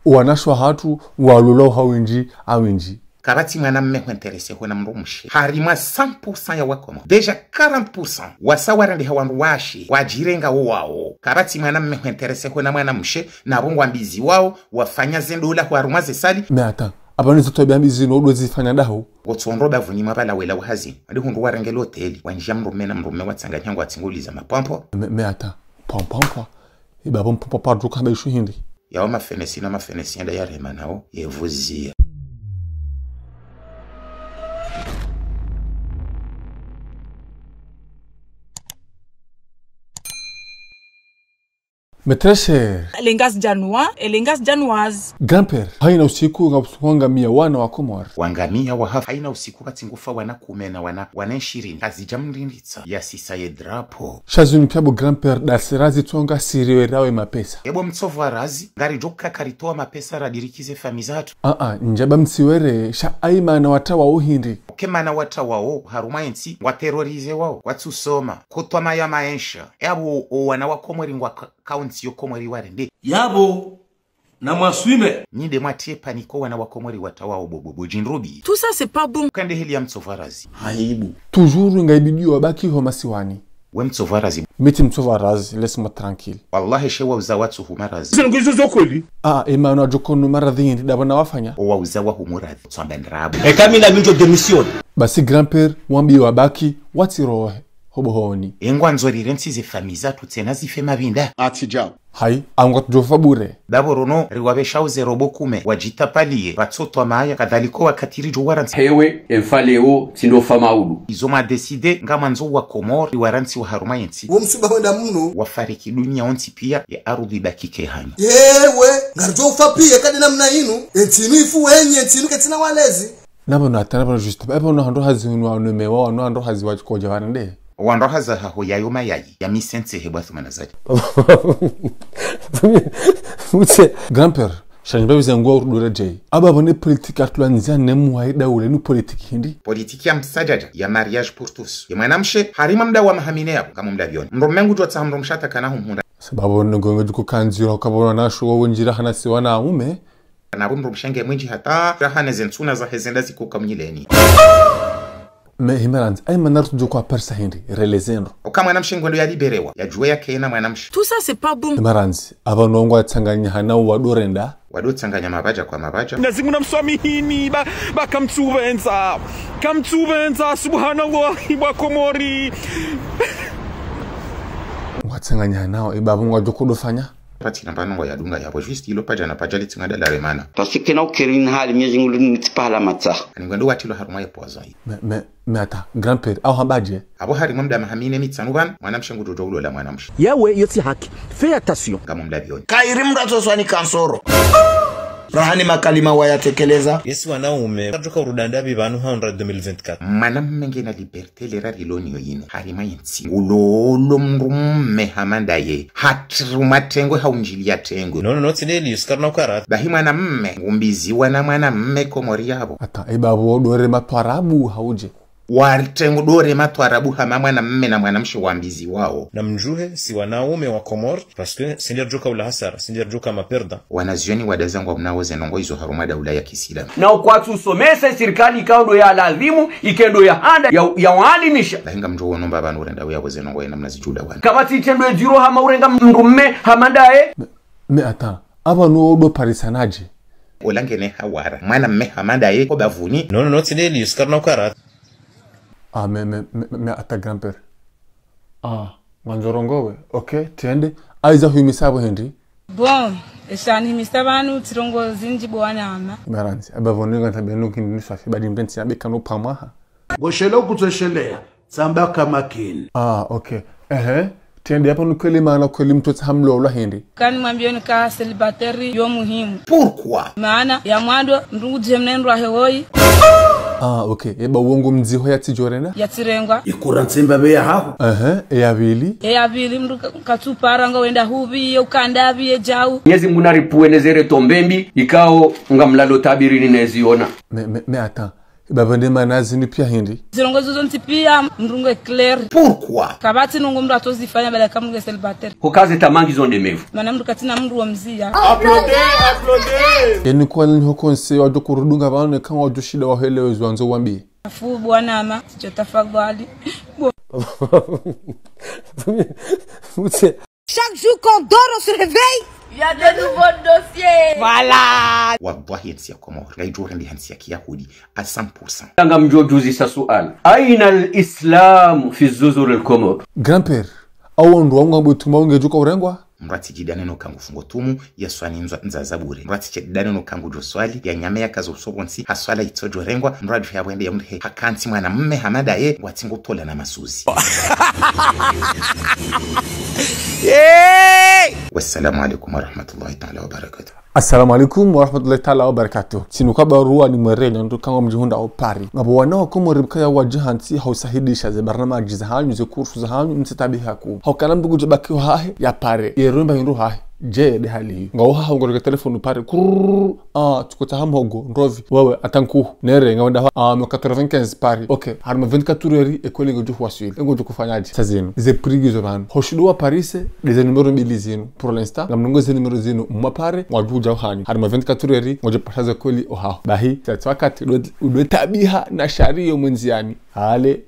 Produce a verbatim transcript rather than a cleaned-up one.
Wanashe wahatru walolwa ha windji, ha windji. Kapvatsi mwanamme hwenterese hwena mdrumshe. Harimwa cent pour cent ya Wakomori, déjà quarante pour cent wasa warendeha wandru washe, wadjirenga wo wawo. Kapvatsi mwanamme hwenterese hwena mwanamshe, na pvo ngwambiziwao, wafanya ze ndola hwarumwa ze sali. Mais attends, apvanu izo twabiya mbi zinu ndo zifanya daho. Wotsondro bavuni mwa pvala wela uhazi. Adi hundru warenge loteli, wandjia mdrumme na mdrumme watsanganya ngwatsinguliza mapwapwa. Mais, mais attends, pwapwapwa. Iba pvo mpwapwa pardon kamba isho hindri. Yawo mafenesi na mafenesi yenda yarema nawo, yevuzia. Mes très chers. Les Ngazidjanois, et les Ngazidjanoises. Grand-père, haina usiku ngapvutsu wangamia wana wa Komori. Wangamia wahafa, haina usiku pvatsi ngufa wana kume na wana, wana ishirini. Kazidja mrinditsa, ya sisa ye drapeau. Sha zinu piya bo grand-père, dasi razi tsonga siriwe rawe mapesa. Ebo mtsovwa razi, ngaridjo kakaritowa mapesa radirikize fami zatru. Ah, ah, ndjaba mtsiwere, sha ayi mana wata wawo hindri. Ke mana wata wawo, harumwa entsi, ngwa terrorisé wawo, watsusoma, kutwamaya maesha. Yabo o wana wa Komori ngwa ka-, kaunti yo Komori warende. Yabo, na mwaswime. Nyi nde mwatie paniko wana wa Komori wata wawo bobo, bo djindrubi. Tout ça, c'est pas bon. Kande heli ya mtsovwa razi. Aibu. Toujours ngaibidio wabaki ho masiwani. We mtsovwa razi. Mi tsi mtsovwa razi, laisse-moi tranquille. Wallahi she wauza watsu huma razi. Zinu ngizo zo kweli. Ah, emana wadjoko nu maradhi hindri dapvo na wafanya. O wauza wa humu radhi, tswamba ndrabo. E kamina minjo démission. Basi grand-père, wambi wabaki, watsirohe, hobohoni. Engwandzo rirentsi ze fami zatru tsena zife mapvinda. Atsi djao. Hayi, angwa tudjofa bure. Dapvo rono, riwapvesha uze robo kume, wadjitapaliye, pvatso twamaya, kadhaliko wakati ridjo warantsi. Hewe, emfaleo, tsindo fa maudu. Izo ma décidé, ngamandzo wa Komori, warantsi wa harumwa yentsi. Wo msuba wenda mno. Wafariki dunia wontsi piya, ye arudhi dakike hanyi. Yewe, ngaridjo ufa piya, kadi namna inu, entsi inu ifu wenye, entsi inu ketsina walezi. Nabo na hata nabo na juste, ebo no handro hazi unu wa nume wa, no handro hazi wa kodja warende. Wandro haza haho yayo mayayi, ya misense hebwa thumana zayi. Mutse. Grand-père, shanyi babi zangu wa urudura jay. Aba bone politique atlanzia ne muwaida ule nu politique hindri. Politique ya msadjadja, ya mariage pour tous. Ye mwanamshe, harimwa mda wa mahamine yabo, ngamumda bioni. Mdrumme ngudjo tsaha mdrumshe ata kana humhundra. Sababu ngongo djuku kanziro kabona nasho wo wendjira hana si wanaume. Na bo mdrumshe nge mwindji hata, rahane ze ntsuna zahe zenda zikuka mnyileni. Mais Himaranzi, ayi mana rutudjo kwa persa hindri, relezendro. Oka mwanamshe ngwendo ya libérewa, ya djuwe ya kena mwanamshe. Tout ça, c'est pas bon. Himaranzi, aba nongo watsanganya hana wadorenda. Wado tsanganya mapvadja kwa mapvadja. Nazimu na mswamihini, ba, ba kamtsupvendza. Kamtsupvendza, subhanallah, bo wa Komori. Watsanganya nao, e babu ngwadjo kodofanya. Pvatsina pvanu ngwayadunga yabo, juste ilo padja na padja litsinga dala remana. Parce que na ukerin hali Mwenyezi Mungu ni tsipahala matsaha. Ani ngwendo watilo harumwa ye poison yi. Mais, mais, mais attends, grand-père, au hambadje? Abo harimwa mda mahamine mitsanu pvanu, mwanamshe ngudjo ulola mwanamshe. Yawe, yo tsi haki. Fais attention. Ngamumda bioni. Kairi mdru atsoswa ni kansoro. Rahani makalima wayatekeleza. Yesi wanaume, kadjoka urudanda bi pvanu ha undra deux mille vingt-quatre. Mwanamme ngena liberté lera riloni yo yinu. Harimwa yentsi. Ngulolo mdrumme hama ndaye. Hatruma tengwe haundjiliya tengwe. Non, non, non, tsi ndeli, yuskarna ukara. Bahi mwanamme, ngumbiziwa na mwanamme Komori yabo. Attends, e babu dore matwarabu haudje. Warite ngudore matwarabu hama mwanamme na mwanamshe wambiziwao. Na mdjuhe, si wanaume wa Komori, parce que si ndjeri djoka ula hasara, si ndjeri djoka maperdant. Wanazioni wadaza ngwa mnao ze ndrongo izo harumwa daula ya kisilamu. Na ukwatsu usomesa sirikali ikao ndo ya lazimu, ike ndo ya handa, ya, ya waalimisha. Bahi ngamdjo wono mba pvanu urenda uyabo ze ndrongo yena mnazidjuda wana. Kapvatsi itrendo edziro hama urenga mdrumme hama ndaye. Mais, mais attends, aba no do parisanadje? Ola ngene hawara. Mwanamme hama ndaye ko bavuni. Non, non, non, tsi ndeli, yuskarna ukara. Ah, mais, mais, mais, mais attends, grand-père. Ah, mwandzo rongowe. Ok, tiende. Aiza huimisa abo hindri. Bon, esha nihimisa pvanu, tsi ndrongo zindji bo wanama. Himaranzi, aba pvone ngata benu kindi ni swafi, badi mbensi abe kano pvamwaha. Ngoshele ukutsoshelea, tsamba ka makini. Ah, ok. Ehe. Tiende yapvo ni kweli mana kweli mdru tsi hamlolwa hindri. Kani mwambioni ka célibataire yo muhimu. Pourquoi? Mana ya mwando, mdru ngudje mnendwa hewoyi. Ah, ok. Eba uongo mdziho yatsidjorenda? Yatsirengwa. Ikura ntsimba be ya haho. Ehe, e ya pvili? E ya pvili, mdru ka-, katsupara nga wenda hupvi, ye ukanda pvi, ye djau. Mwenyezi Mungu naripuwe ne zere tombe mbi, ikao ngamlalo tabirini neziona. Mais, mais, mais attends. Baba nde mana zinu pia hindri. Zilongo zozo ntsi pia, mdru nge clair. Pourquoi? Kapvatsi nungu mdru atsozifanya bala ka mdru nge célibataire. Hukaze tamangi zo nde mevu. Mana mdru katsina mdru wa mzia. Applaudez, applaudez. Yeni kwa nini ho conseil wadjo kurudunga pvanu ne kanga wadjo shinda wahelewe zo wandzo wambi. Afu bwana ama, tsidjo tafadhali. Chaque jour qu'on dort, on se réveille. Il y a de nouveaux dossiers. Voilà. Wallahi, entsi ya Komori ngaidjo urembi ha ntsi ya kiyahudi à cent pour cent. Ngamdjo djuzisa suala. أين الإسلام في جزر القمر؟ Grand-père, awo ndo wangu ambwe tuma unge djuka urengwa? Mdru atsidjidane no kangu fungo tumu, ya swali ndzwa ndza za bure. Mdru atsidjidane no kangu djo swali, ya nyame ya kazo usobo ntsi, ha swala itsodjo rengwa, mdru adjo ya wende ya mdhe, hakantsi mwana mme hamada ye, watsingo tola na masuzi. Hey! Wassalamu alaikum warahmatullahi ta'ala wabarakatuh. Assalamu alaikum warahmatullahi ta'ala wabarakatuh. Tsinu ka barua ni mwerele ndo kanga mdjihundra o Paris. Ngapvo wana wa Komori bukaya wadjihantsi ha usahidisha ze barnamaji za hanyu, ze kursu za hanyu, mtsitabiha ku. Haukana mdru ngudjo baki hahe ya pare, ye rumba hindru hahe. Je, nde hali. Ngawo haha ngoreke telefoni pare. Kurrrr. Ah, tsuko taha mhogo, ndrovi. Wewe, atanku. Nere, ngawenda ha. Ah, mo quatre-vingt-quinze pare. Ok. Harumwa vingt-quatre heures, ekoli ngodjo huwaswili. Ngodjo kufanyadje? Sazinu. Ze prix zo pvanu. Hoshindo wa Paris, nde ze numéro mbili zinu. Pour l'instant, ngamnungo ze numéro zinu, mwa pare, mwadjo udja ohanyu. Harumwa vingt-quatre heures, ngodjo pasha ze kweli ohaho. Bahi, sa tsi wakati, udwe, udwe tabiha na shari yo mwenziani. Hale.